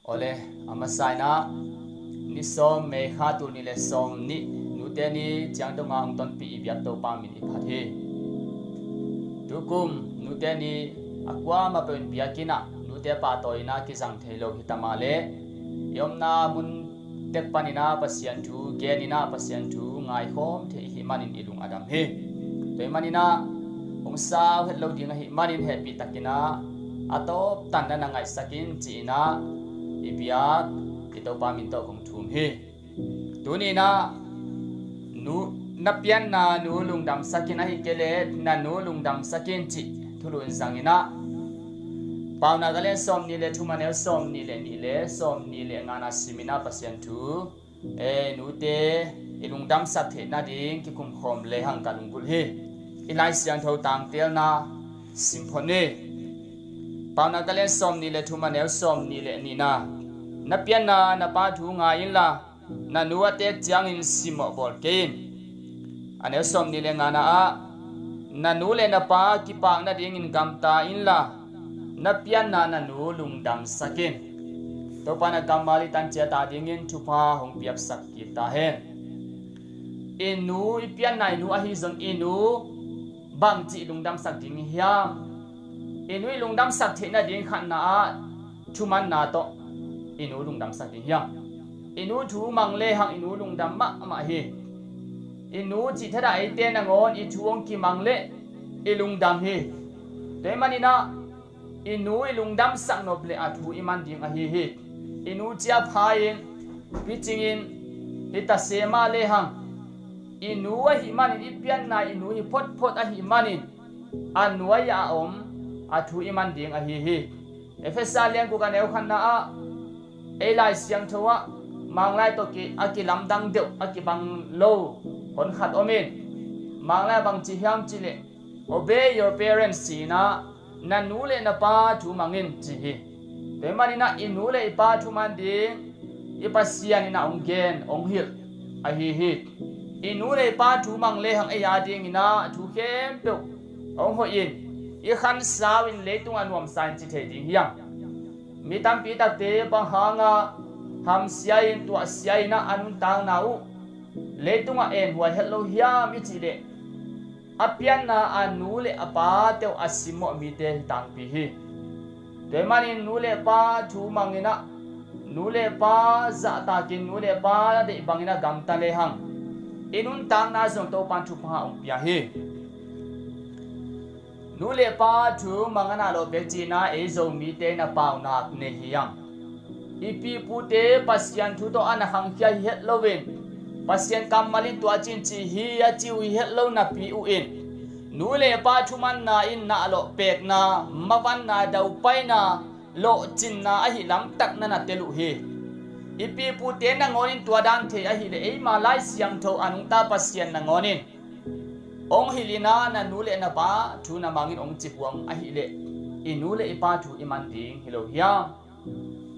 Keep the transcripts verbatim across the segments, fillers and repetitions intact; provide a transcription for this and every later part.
Awle, a masa in ah ni sawm, May kha, tul nih le sawm nih, nute ni ciang dong a hong tonpih i biak Topa min i phat hi. Tukum nute ni a kuamah peuh in biakinn ah nute pahtawi in ah kizang thei lo hi ta mah leh, i omna mun tek panin ah Pasian thu gen in ah Pasian thu ngaikhawm thei i hih manin i lung a dam hi. Tua ahih manin ah hong sau het lo ding ahih manin hehpih takin ah a tawptan na na ngaihsak in ci-in ah i biak i Topa min tawh kong thum hi. Tuni in ah nu, na pianna nu lungdamsak in, ahih kei leh na nu lungdamsak in cih thulu in zang in ah, Paunak a lian sawm nih le thum, a neu sawm nih le nih le sawm nih le ngana sim in ah Pasian thu, e, nute i lungdamsak theih nading kikum khawm lehang ka lunggulh hi. I Lai Siangtho tangtelna sim phot ni. Paunak a lian sawm nih le thum, a neu sawm nih le nihna, na pianna na pa thu ngai inla, na nu a teek ciangin simmawh bawl kei in. A neu sawm nih le ngana ah, na nu le na pa kipak nadingin gamta inla, na pianna na nu lungdamsak in. Topa in a kammal i tan ciat a dingin thupha hong piaksak kik ta hen. I nu, i pianna i nu ahi zong i nu bangci i lungdamsak ding hiam? I nu i lungdamsak theih nading khatna ah thumanna tawh i nu lungdamsak ding hiam? I nu thu mang lehang i nu lungdam mahmah hi. I nu cih thadah eite nangawn i thu hong kimang leh i lungdam hi. Tua ahih manin ah i nu i lungdamsak nop leh a thu i man ding ahi hi. I nu ciapha in, picing in, hi ta se mah lehang, i nu ahih manin, i pianna i nu hi photphot ahih manin a nuai-ah a om a thu i man ding ahi hi. Efesa lian guk, a neu khatna ah, ei Lai Siangtho ah Manglai tawh ki, a kilamdang deuh, a kibang lo hon khat om in, Manglai ah bangci hiam cih leh, "Obey your parents," ci-in ah, "Na nu le na pa thu mang in," ci hi. Tua ahih manin ah i nu le i pa thu man ding i Pasian in ah hong gen, hong hilh ahi hi. I nu le i pa thu mang lehang ei a dingin ah thu khempeuh hong hoih in, i khansau in, leitungah nuamsa in ci thei ding hiam? Mi tampi takte bang hangah hamsia in, tuahsia in ah a nuntakna uh leitungah enhuai het lo hiam i cih leh, a pianna a nu le a pate uh a simmawh mite hi tangpi hi. Tua ahih manin nu le pa thu mang in ah, nu le pa zahtak in, nu le pa deih bangin ah gamta lehang, i nuntakna zong Topa'n thupha hong pia hi. Nu le pa thu mang a na lawh pek cihna ei Zomite in a paunak nei hi hang. I pi i pute Pasian thu tawh a na khangkhia hi het loin, Pasian kammal in tua ci-in ci hi a ci uh hi het lo napi uh in, nu le pa thumanna in na lawh pekna, mavanna, daupaina, lawhcinna ahi lamtak na na tel uh hi. I pi i pute nangawn in tua dan thei ahih leh eima Lai Siangtho a nungta Pasian nangawn in hong hilh in ah, na nu le na pa thu na mang in hong ci huam ahih leh, i nu le i pa thu i man ding hi lo hiam?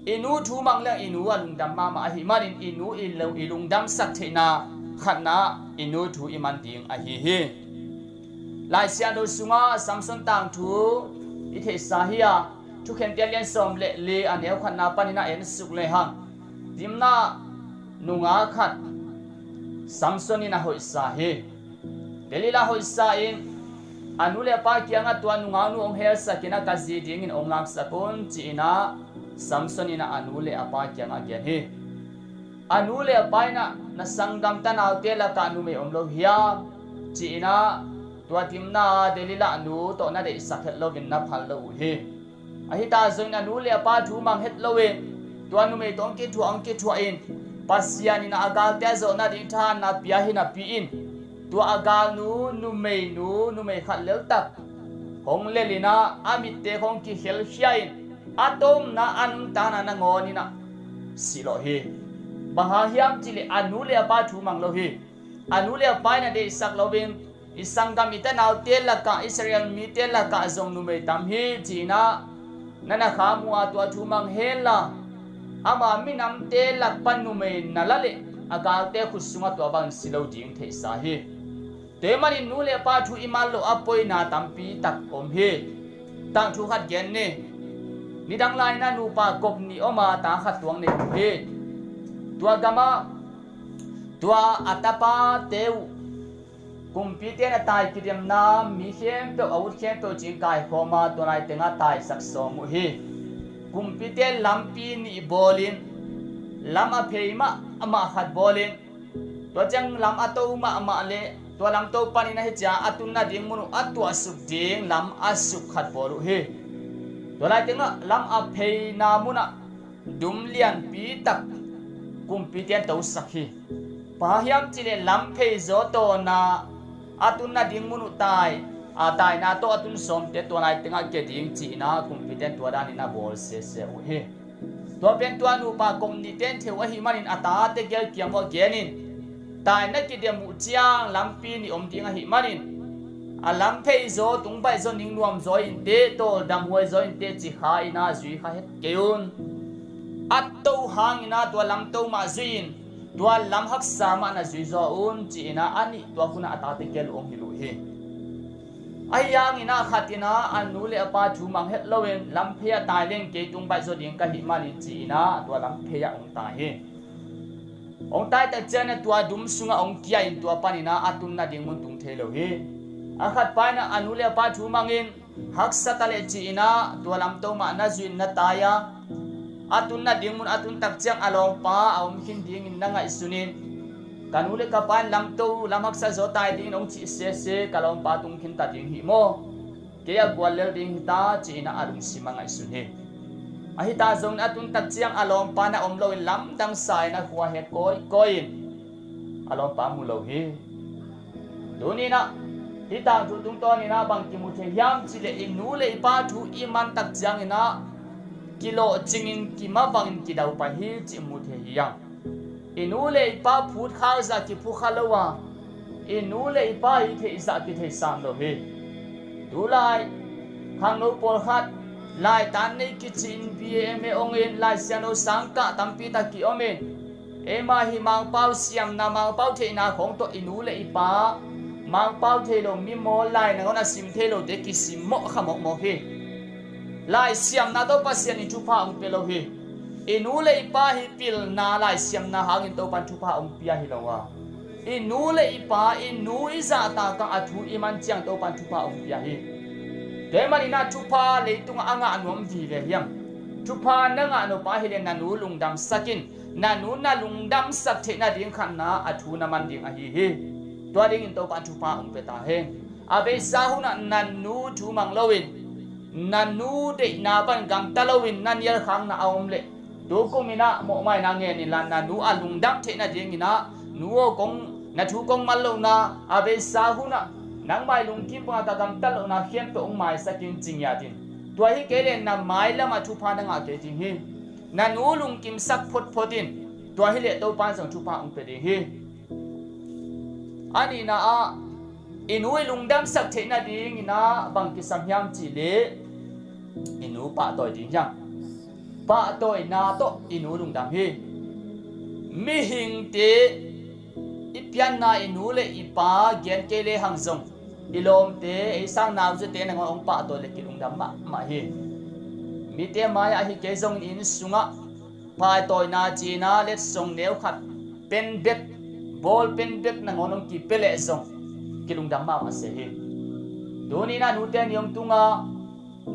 I nu thu mang leng i nu a lungdam mahmah ahih manin i nu i lo, i lungdamsak theihna khatna ah i nu thu i man ding ahi hi. Lai Siangtho sungah Samson tangthu i theihsa hi a, Thukhente lian sawm le li a neu khatna panin a ensuk lehang, Timna nungak khat Samson in a hoihsa hi. Delila hoihsa in a nu le a pa kiangah tua nungaknu hong helsak in ah ka zi dingin hong laksak un ci-in ah Samson in ah a nu le a pa kiangah a gen hi. A nu le a pa in ah na sanggam tanaute lakah numei om lo hiam ci-in ah tua Timna Delila nu tawh na deihsak het loin na phal lo uh hi. Ahi ta zongin a nu le a pa thu mang het loin tua numei tawh hong kithuah, hong kithuah in Pasian in a galte a zawh nading thahatna pia hi napi in tua a galnu, numeinu, numei khat leltak hong lel in ah a mitte hong kikhelkhia in a tomna a nuntakna nangawn in ah silawh hi. Bang hang hiam cih leh a nu le a pa thu mang lo hi. A nu le a pa in a deihsak loin i sanggam i tanaute lakah, Israel mite lakah zong numei tam hi ci-in ah na na kha mu a tua thu mang henla, ama minamte lak pan numei na la leh a galte khut sungah tua bangin si lo ding theihsa hi. Tua ahih manin nu le pa thu i man loh a poina tampi tak om hi. Tangthu khat gen ni. Nidang lai-in ah nupa kop nih om a, ta khat tuang nei uh hi. Tua gamah tua a tapate uh kumpite in a tai kidemna mi khempeuh, a ut khempeuh cing kaikhawm a, tua lai tengah taisak sawm uh hi. Kumpite lampi nih bawlin lam a phei mahmah khat bawlin, tua ciang lam a to mahmah le tua lam to panin ahi ciang a tun nading mun uh a tuahsuk ding lam a suk khat bawl uh hi. Tua lai tengah lam a pheina munah dum lianpi tak kumpite in tosak hi. Bang hang hiam cih leh lam phei zaw tawna a tun nading mun uh tai, a taina tawh a tun sawmte tua lai tengah kia ding ci-in ah kumpite in tua danin a bawl sese uh hi. Tua pen tua nupa kop nihte in thei uh ahih manin a tate gel kiang uah genin, tai na kidem uh ciang lampi nih om ding ahih manin a lam phei zaw, tung baih zaw, ning nuam zaw inteh, tawldam huai zaw inteh ci kha in ah zui kha het kei un. A to hangin ah tua lam to mah zui-in tua lam haksa mah na zui zaw un ci-in ah a nih tua hun ah a tate gel uh hong hilh uh hi. Ahi hangin ah khat in ah a nu le a pa thu mang het loin lam phei ah tai leng kei tung baih zaw ding ka hih manin ci-in ah tua lam phei ah hong tai hi. Hong tai tak ciangin ah tua dum sungah hong kia in tua panin ah a tun nading mun tung thei lo hi. A khat pa in ah a nu le a pa thu mangin haksa ta leh ci-in ah tua lam to mah na zui-in na tai a, a tun nading mun a tun tak ciang a lawmpa a om khin dingin na ngaihsun in, ka nu le ka pa in lam to, lam haksa zaw tai dingin hong cih sese, ka lawmpa tung khin ta ding hi maw? Kei a gual lel ding hi ta ci-in ah a lungsim a ngaihsun hi. Ahi ta zongin a tun tak ciang a lawmpa na om loin lamdang sa-in a khua het kawikawi in a lawmpa mu lo hi. Tuni-in ah hih tangthu tungtawnin ah bang kimu thei hiam cih leh i nu le i pa thu i man tak ciangin ah kilawhcingin kimavangin kidau pai hi cih mu thei hi hang. I nu le i pa phutkhak zah kiphukha lo a, i nu le i pa i theih zah kitheihsam lo hi. Tulai khangno pawlkhat laitan nei kici-in B A M A hong in, Lai Siangtho sang kah tampi tak ki-om in, eima hi Mangpau siamna, Mangpau theihna khawng tawh i nu le i pa Mangpau thei lo, mi mawl lai nangawn a sim thei lote kisimmawh kha mawkmawk hi. Lai siamna tawh Pasian in thupha hong pia lo hi. I nu le i pa hi pilna lai siamna hangin Topan thupha hong pia hi lo a, i nu le i pa, i nu i zahtak a, a thu i man ciang Topan thupha hong pia hi. Tua ahih manin ah thupha leitungah a ngah nuam vive hiam? Thupha na ngah nop a hi leh na nu lungdamsak in. Na nu na lungdamsak theih nading khatna a thu na man ding ahi hi. Tua dingin Topan thupha hong pia ta hen. A beisa hunah na nu thu mang loin, na nu deihna pan gamta loin na nialkhakna a om leh, tu kumin ah mawhmaina ngen inla, na nu a lungdam theih nadingin ah, nu aw, kong, na thu kong man lohna, a beisa hunah nangmah i lungkim bangah ka gamtat lohna khempeuh hong maisak in, ci ngiat in. Tua hi kei leh na mailamah thupha na ngah kei ding hi. Na nu lungkimsak photphot in. Tua hi leh Topan zong thupha hong pia ding hi. A nihna ah, i nu i lungdamsak theih nadingin ah bang kisam hiam cih leh, i nu pahtawi ding hi hang. Pahtawina tawh i nu lungdam hi. Mihingte i pianna, i nu le i pa gen kei lehang zong, i lawmte, ei sang nauzawte nangawn hong pahtawi leh kilungdam mahmah hi. Mite mai-ah ahi kei zongin inn sungah pahtawina ci-in ah letsong neu khat, pen bek, ball pen bek nangawn hong kipia leh zong kilungdam mahmah se hi. Tuni-in ah nute ni hong tung a,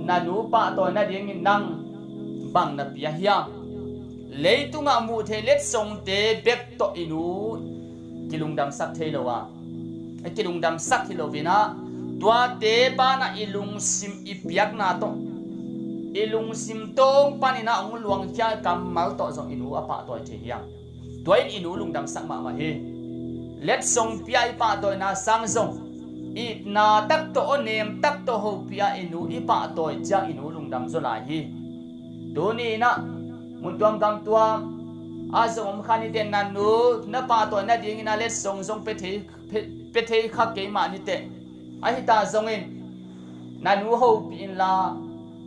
na nu pahtawi nadingin nang bang na pia hiam? Leitungah muh theih letsongte bek tawh i nu kilungdamsak thei lo a, a kilungdamsak hi loin ah, tuate banah i lungsim i piakna tawh, i lungsim tawng panin ah hong luangkhia kammal tawh zong i nu a pahtawi thei hiam? Tua in i nu lungdamsak mahmah hi. Letsong pia i pahtawina sang zong, itna tak tawh, awnem tak tawh hopih a i nu i pahtawi ciang i nu lungdam zaw lai hi. Tuni-in ah muntuam gamtuam ah zong om kha ni teh, na nu na pahtawi nadingin ah letsong zong pia thei, pia, pia thei kha kei mah ni teh. Ahi ta zongin na nu hopih inla,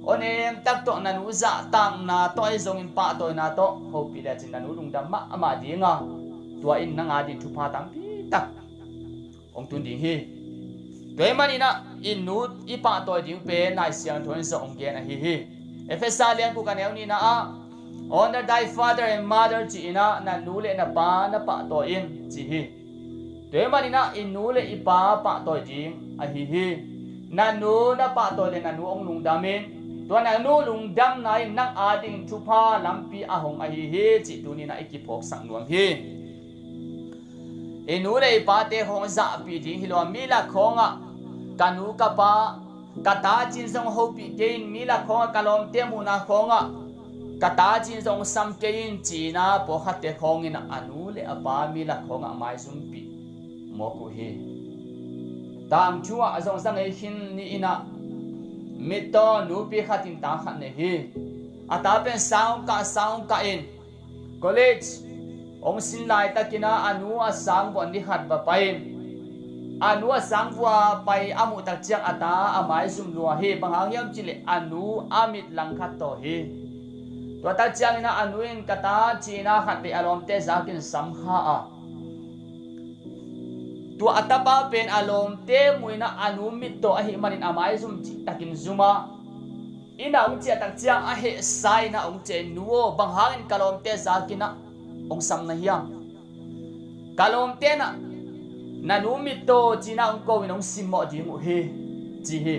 awnem tak tawh na nu zahtakna tawh ahi zongin pahtawina tawh hopih lecin na nu lungdam mahmah ding a, tua in nang ading thupha tampi tak hong tun ding hi. Tua ahih manin ah i nu i pahtawi ding pen Lai Siangtho in zong hong gen ahi hi. Efesa lian guk a neu nihna ah, "Honor thy father and mother," ci-in ah, "Na nu le na pa na pahtawi in," ci hi. Tua ahih manin ah i nu le i pa pahtawi ding ahi hi. Na nu na pahtawi le na nu hong lungdam in, tua na nu lungdamna in nang ading thupha lampi a hong ahi hi, cih tuni-in ah i kiphawksak nuam hi. I nu le i pate hong zahpih ding hi lo a, mi lak khawngah ka nu ka pa, ka ta ci-in zong hopih kei in, mi lak khawngah ka lawmte muhna khawngah ka ta ci-in zong sam kei in, ci-in ah pawlkhatte khawngin a nu le a pa mi lak khawngah maizumpih mawk uh hi. Tangthu ah zong za ngei khin ni-in ah mittaw nupi khat in ta khat nei hi. A ta pen sang hong kah, sang hong kah in, college hong sin laitakin ah a nu a sang vuah ni khat va pai in, a nu a sang vuah pai a muh tak ciang a ta a maizum lua hi. Bang hang hiam cih leh a nu a mit langkhat taw hi. Tua tak ciangin ah a nu in ka ta ci-in ah khatvei a lawmte zakin sam kha a, tua a tapa pen a lawmte muh in ah a nu mittaw ahih manin a maizum cihtakin zum a, inn ah hong ciah tak ciang a hehsa in ah hong ciah in, "Nu aw, bang hangin ka lawmte zakin ah hong sam na hiam? Ka lawmte in ah na nu mittaw ci-in ah hong ko in hong simmawh ding uh hi," ci hi.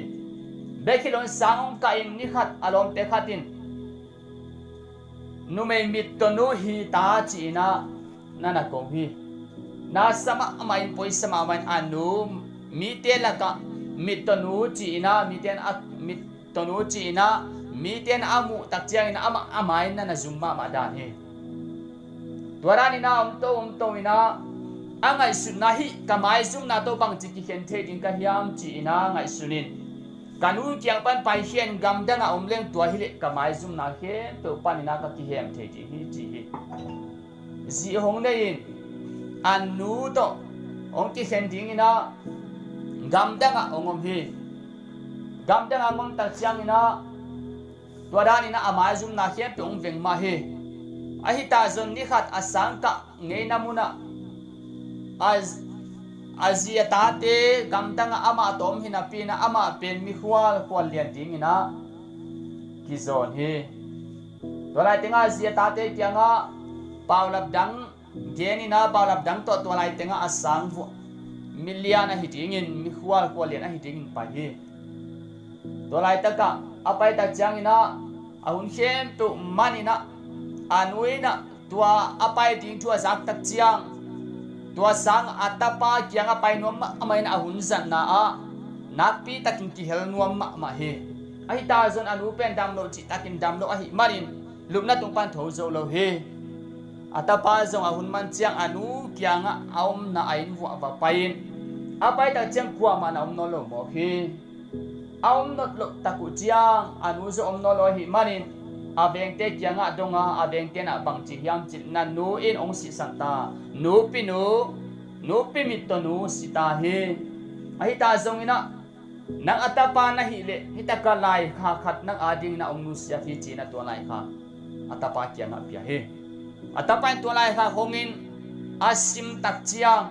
Bek hi lo in sang hong kah in ni khat a lawmte khat in, "Numei mittaw nu hi ta," ci-in ah na na ko hi. Na sa mahmah in, poi sa mahmah in, a nu mite lakah mittaw nu ci-in ah, mite in a mittaw nu ci-in ah mite in a muh tak ciangin amah a mai in na na zum mahmah dan hi. Tua danin ah om to om to in ah a ngaihsutna, "Hih ka maizumna tawh bangci kikhen thei ding ka hiam?" ci-in ah ngaihsun in, "Ka nu kiang pan paikhia in gamdang ah om leng tua hi leh ka maizumna khempeuh panin ah ka kihem thei ding hi," ci hi. Zi hong nei in a nu tawh hong kikhen dingin ah gamdang ah hong om hi. Gamdang ah hong om tak ciangin ah tua danin ah a maizumna khempeuh hong veng mah hi. Ahi ta zong ni khat a sang kah ngeina munah a, a zi a tate gamdang ah amah tawh om hi napi in ah amah pen mikhual khual lian dingin ah kizawn hi. Tua lai tengah a zi a tate kiangah paulap dang gen in ah, paulap dang tawh tua lai tengah a sang vuah milian ahi dingin, mikhual khual lian ahi dingin pai hi. Tua laitakah a pai tak ciangin ah a hun khempeuh man in ah a nu in ah tua a pai ding thu a zak tak ciang tua sang a tapa kiangah pai nuam mahmah in a hun zatna ah nakpi takin kihel nuam mahmah hi. Ahi ta zong a nu pen dam lo cihtakin dam lo ahih manin lupna tung pan tho zo lo hi. A tapa zong a hun man ciang a nu kiangah a omna a inn vuah va pai in a pai tak ciang kuamah na om nawn lo mawk hi. A om nawn loh tak uh ciang a nu zong om nawn lo ahih manin a vengte kiangah dong a, a vengte in ah bangci hiam cih leh, "Na nu in hong sihsan ta, nupi nu, nupi mittaw nu si ta hi. Ahi ta zongin ah nang a tapa na hih leh hih takah laikhak khat nang adingin ah hong nusiat hi," ci-in ah tua laikhak a tapa kiangah pia hi. A tapa in tua laikhak hong in a sim tak ciang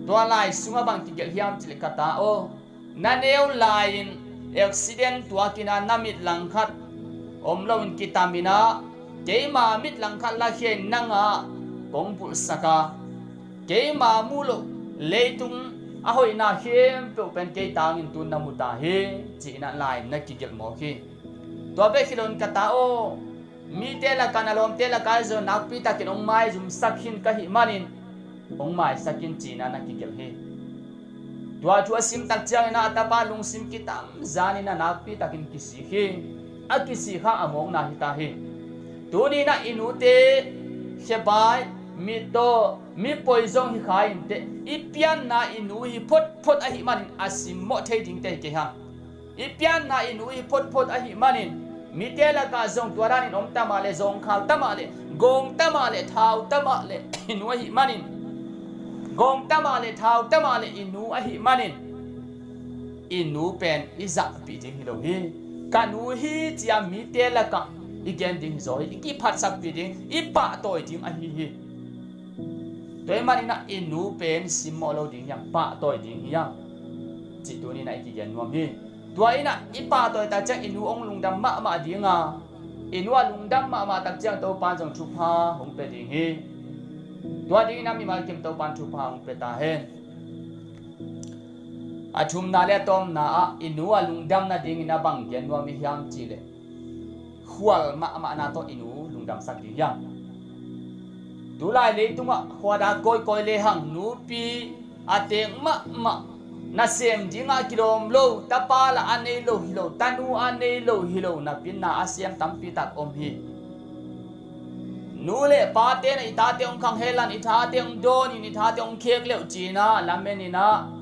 tua lai sungah bang kigelh hiam cih leh, "Ka ta aw, na neu lai-in accident tuak in ah na mit langkhat om loin kitam in ah keima mit langkhat lakhia in nang ah kong bulhsak a, keima muh loh leitung a hoihna khempeuh pen kei tangin tu-in na mu ta hi," ci-in ah lai-in na kigelh mawk hi. Tua bek hi loin, "Ka ta aw, mite lakah, na lawmte lakah zong nakpi takin hong maizumsak khin ka hih manin hong maisak in," ci-in ah na kigelh hi. Tua thu a sim tak ciangin ah a tapa lungsim kitam zanin ah nakpi takin kisik hi. A kisik hang a mawkna hi ta hi. Tuni-in ah i nute khebai, mittaw, mipoi zong hi kha inteh, i pianna i nu hi photphot ahih manin a simmawh thei dingte hi kei hang. I pianna i nu hi photphot ahih manin mite lakah zong tua danin om ta mah leh, zawngkhal ta mah leh, gawng ta mah leh, thau ta mah leh i nu ahih manin, gawng ta mah leh, thau ta mah leh i nu ahih manin i nu pen i zahpih ding hi lo hi. "Ka nu hi," ci-a mite lakah i gen ding hi zaw hi. I kiphatsakpih ding, i pahtawi ding ahi hi. Tua ahih manin ah i nu pen simmawh lo ding hiam, pahtawi ding hiam, cih tuni-in ah i kigen nuam hi. Tua innah i pahtawi tak ciang i nu hong lungdam mahmah dinga, i nu a lungdam mahmah tak ciang Topan zong thupha hong pia ding hi. Tua dingin a mimal kim Topan thupha hong pia ta hen. A thumna le a tawpna ah i nu a lungdam nadingin a bang gen nuam i hiam cihleh, khual mahmahna tawh i nu lungdamsak ding hiam? Tulai leitungah khuada kawikawi lehang nupi a teek mahmah, nasem dingah kilawm lo, tapa lah a nei lo hi lo, tanu a nei lo hi lo, napinna a sem tampi tak om hi. Nu le pate na i tate hong khang helan, i tate hong dawnin, i tate hong khek leuh cinah lameninah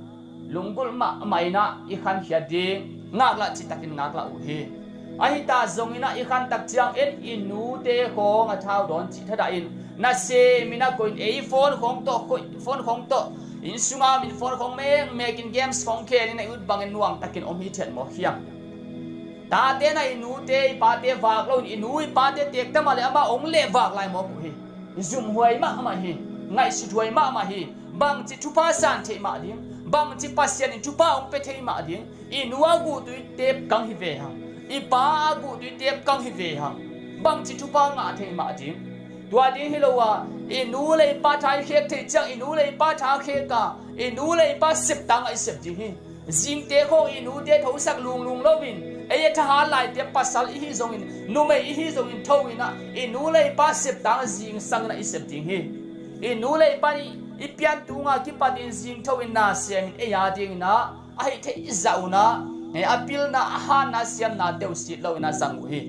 lunggulh mahmah innah i khankhiat ding ngaklah citakin ngaklah uh hi. Ahi ta zonginah i khantak ciang en i nute khawng a thau dawn cih thadahin nasemin a koihin ei phone khawng tawh, khoih phone khawng tawh, inn sunga min phone khawng mekmekin games khawng khelin a i ut bangin nuamtakin om hi thiat mawk hiam? Tate na i nute i pate vak loin i nu i pate teek ta mah le amah hong leh vak lai mawk uh hi. Zumhuai mahmah hi. Ngaihsuthuai mahmah hi. Bangci thupha san theih mah ding, bangci Pasian in thupha hong pia thei mah ding. I nu a guhtui tepkang hi ve hang, i pa a guhtui tepkang hi ve hang. Bangci thupha ngah thei mah ding. Tua ding hi lo a, i nu le i pa tha i khek thei ciang i nu le i pa tha khek a, i nu le i pa septang a i sep ding hi. Zingte khawng i nute thosak lunglung loin, ei a thahat laite pasal i hi zongin, numei i hi zongin thoinah i nu le i pa septang zingsangin a i sep ding hi. I nu le i pa i piantunga kipatin zingthoin nasemin ei a dinginah a hih theih zah unah a pilna a hanna siamna teusit loinah zang uh hi.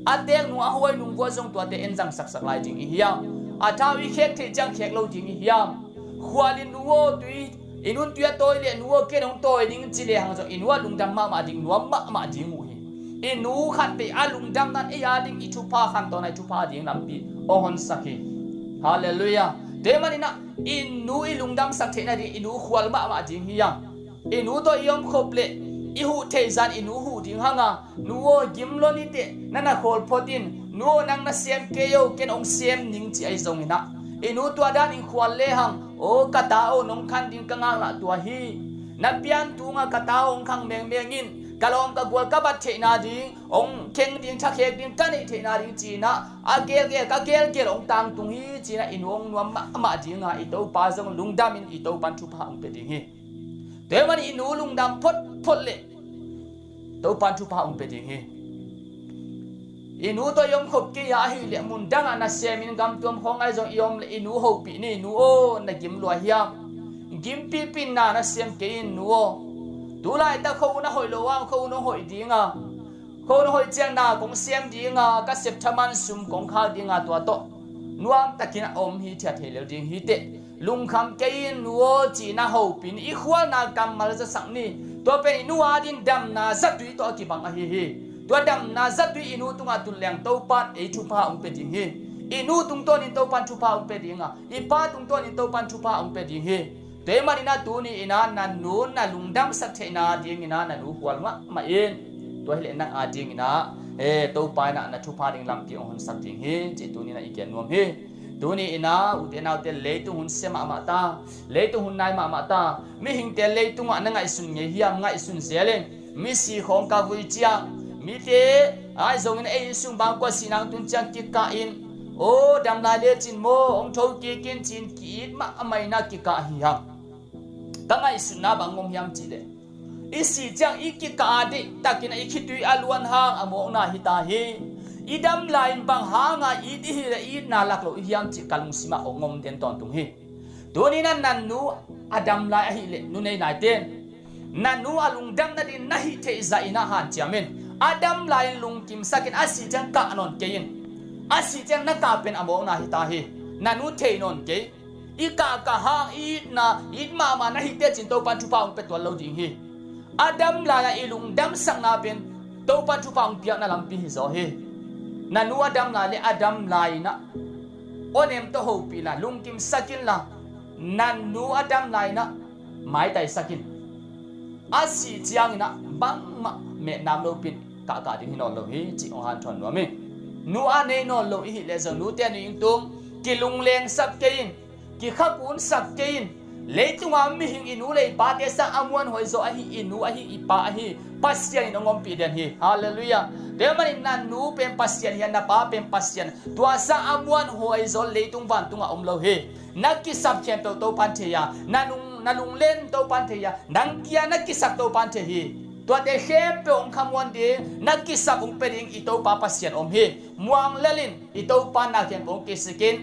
A teek nung a huai nung vua zong tuate en zangsaksak lai ding i hiam? A thau i khek theih ciang khek lo ding i hiam? Khualin nu aw tui, i nun tui a tawi leh nu aw ken hong tawi ding ci lehang zong i nu a lungdam mahmah ding, nuam mahmah ding uh hi. I nu khat pei a lungdam nan ei a ding i thupha khantawn a i thupha ding lampi hong honsak hi. Halleluiah. Tua hi maninah i nu i lungdamsak theih nading i nu khual mahmah ding hi hang. I nu tawh i omkhop leh i huh theih zan i nu huh ding hanga, nu aw gim lo niteh, na na khawl phot in, nu aw nang na sem kei o, ken hong sem ning ci ahi zonginah i nu tua danin khual lehang, aw ka ta aw nong khan ding ka ngaklah tua hi. Na piantunga ka ta aw hong khang mengmeng in, ka lawm ka gual ka bat theihna ding, hong kheng ding thakhek ding ka neih theihna ding cinah a gelgel ka gelgel hong tangtung hi cinah i nu hong nuam mahmah dinga i Topa zong lungdamin i Topan thupha hong pia ding hi. Tua hi manin i nu lungdam photphot leh Topan thupha hong pia ding hi. I nu tawh i omkhop kei a ahileh mundangah nasemin gamtuam khawng ahi zong i om leh i nu hopih ni, nu aw na gim lua hiam? Gimpihpihna nasem kei in nu aw. Tulaitak kho na hoih lo a kho na hoih dinga, kho na hoih ciang na kong sem dinga, ka sep thaman sum kong khak dinga tua tawh nuamtakin a om hi thiat thei lel ding hi teh. Lungkham kei in nu aw ci-in a hopih ni, i khualna kammal zasak ni. Tua pen i nu adin damna zatui tawh a kibang ahi hi. Tua damna zatui i nu tungah tun leng Topan ei thupha hong pia ding hi. I nu tungtawnin Topan thupha hong pia dinga, i pa tungtawnin Topan thupha hong pia ding hi. Tua hi maninah tuni inah na nu na lungdamsak theihna dinginah na nu khual mahmah in. Tua hileh nang a dinginah e Topa inah na thupha ding lampi hong honsak ding hi cih tuni inah i gen nuam hi. Tuni inah ute naute leitung hun sia mahmah ta, leitung hun nai mahmah ta. Mihingte leitungah na ngaihsun ngei hiam? Ngaihsun zel in. Misi khawng ka vui ciang, mite ahi zongin ei inn sung bangkua sihnang tun ciang kikah in, aw damlai lecin maw hong tho kikin ci-in ki-it mahmah inah kikah hi hang. Ka ngaihsutna bang om hiam cihleh, i sih ciang i kikah a deihtakin i khitui a luan hang a mawkna hita hi. I damlai in bang hanga it i hileh itna lak lo i hiam cih ka lungsimah hong om den tawntung hi. Tuni nan nan nu a damlai ahileh nu nei naiten na nu a lungdam nadin na hih theih zah inah hanciam in. A damlai in lungkimsakin a sih ciang kah nawn kei in. A sih ciang na kah pen a mawkna hita hi. Na nu thei nawn kei. I kahkah hang i itna, it mahmah na hih teh cin Topan thupha hong pia tuan lo ding hi. A damlai-ah i lungdamsakna pen Topan thupha hong piakna lampi hi zaw hi. Na nu a damlai le a damlai inah awnem tawh hopih la, lungkimsak inla, na nu a damlai inah maitaisak in. A sih cianginah bangmah mehnam lopin kahkah ding hi nawn lo hi cih hong hanthawn nuam hi. Nu a nei nawn lo i hih leh zong nute nu tung kilunglengsak kei in, kikhakunsak kei in. Leitunga mihing i nu le i pate sang a muanhuai zaw ahi i nu ahi i pa ahi Pasian in hong ompih den hi. Halleluiah. Tua manin na nu pen Pasian hi a, na pa pen Pasian. Tua sang a muanhuai zaw leitung vantunga om lo hi. Na kisap khempeuh Topan thei a, na lung, na lunglen Topan thei a, nang kia na kisap Topan thei hi. Tuate khempeuh hong khamuan ding, na kisap hong pia ding i Topa Pasian om hi. Muang lelin i Topan na khempeuh hong kisikin,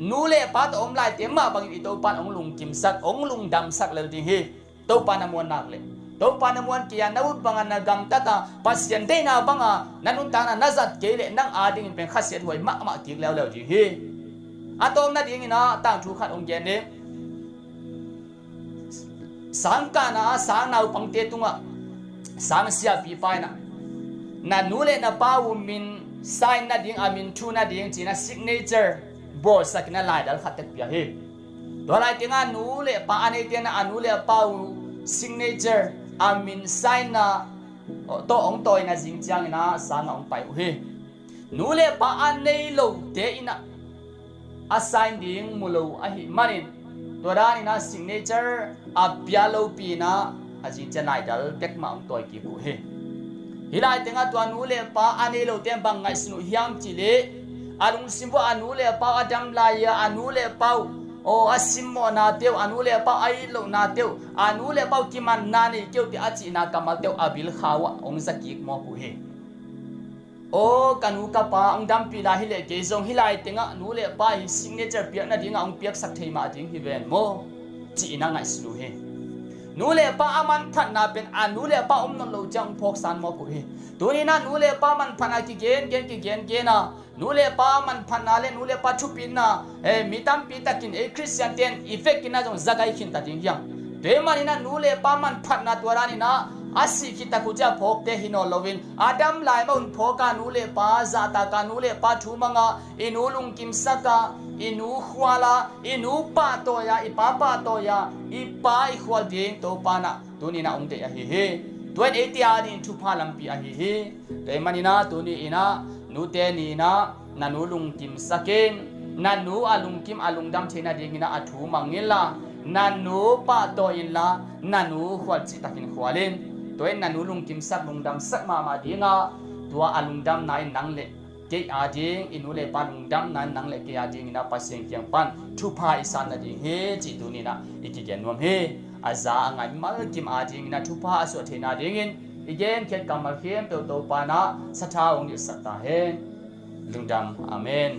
nu le pa tawh om laite mah bangin i Topan hong lungkimsak, hong lungdamsak lel ding hi. Topa na muan nak leh, Topa na muan kei a, na ut banga na gamtata Pasian deihna banga na nuntakna na zat kei leh, nang adingin pen khasiat huai mahmah kik leuleu ding hi. A tawpna dingin a tangthu khat hong gen ding. Sangkahna a sang naupangte tungah sang siapipa in ah, na nu le na pa uh min sign nading, a min thu nading ci-in ah signature bawlsakin ah laidal khat tek pia hi. Tua lai tengah nu le pa a neite in ah a nu le pa uh signature, a min sign na tawh hong tawina zing ciangin ah sangah hong pai uh hi. Nu le pa a nei lote in ah a sign ding mu lo ahih manin, tua danin ah signature a pia lopi in ah a zing ciang laidal bek mah hong tawi kik uh hi. Hih lai tengah tua nu le pa a nei lote in bang ngaihsun uh hiam cih leh, a lungsim uah a nu le pa uh a dam lai-a, a nu le pa uh aw a simmawnate uh, a nu le pa uh a it lohnate uh, a nu le pa uh kimanna nei kei uh teh a cihna kammalte uh a bilkha uah hong za kik mawk uh hi. Aw, ka nu ka pa hong dampih lai hi leh kei zong hih lai tengah nu le pa hi signature piak nadingah hong piaksak thei mah ding hi ven maw, ci-in a ngaihsun uh hi. Nu le pa a manphatna pen a nu le pa om nawn lo ciang hong phawksan mawk uh hi. Tuni-in ah nu le pa manphatna kigen gen kigen gen a, nu le pa manphatna le nu le pa thupitna, eh, mi tampi takin ei Khristian ten i vekin ah zong za gai khinta ding hiam? Tua ahih manin ah nu le pa manphatna tua danin ah a sih khit tak uh ciang phawkte hi nawn loin, a dam lai mah un phawk a, nu le pa zahtak a, nu le pa thu mang a, i nu lungkimsak a, i nu khual a, i nu pahtawi a, i pa pahtawi a, i pa i khual ding Topa in ah tuni-in ah hong deih ahi hi. Tua in eite adingin thupha lampi ahi hi. Tua ahih manin ah tuni-in ah nute ni-in ah na nu lungkimsak in, na nu a lungkim a lungdam theih nadingin ah a thu mang inla, na nu pahtawi inla, na nu khual cihtakin khual in. Tua in na nu lungkimsak lungdamsak mahmah ding a, tua a lungdamna in nang le kei ading, i nu le pa lungdamna in nang le kei adingin ah Pasian kiang pan thupha i san nading hi cih tuni-in ah i kigen nuam hi. A za a ngai malkim adingin ah thupha a suah theih nadingin i genkhiat kammal khempeuh Topa in ah sathau hong nilhsak ta hen. Lungdam. Amen.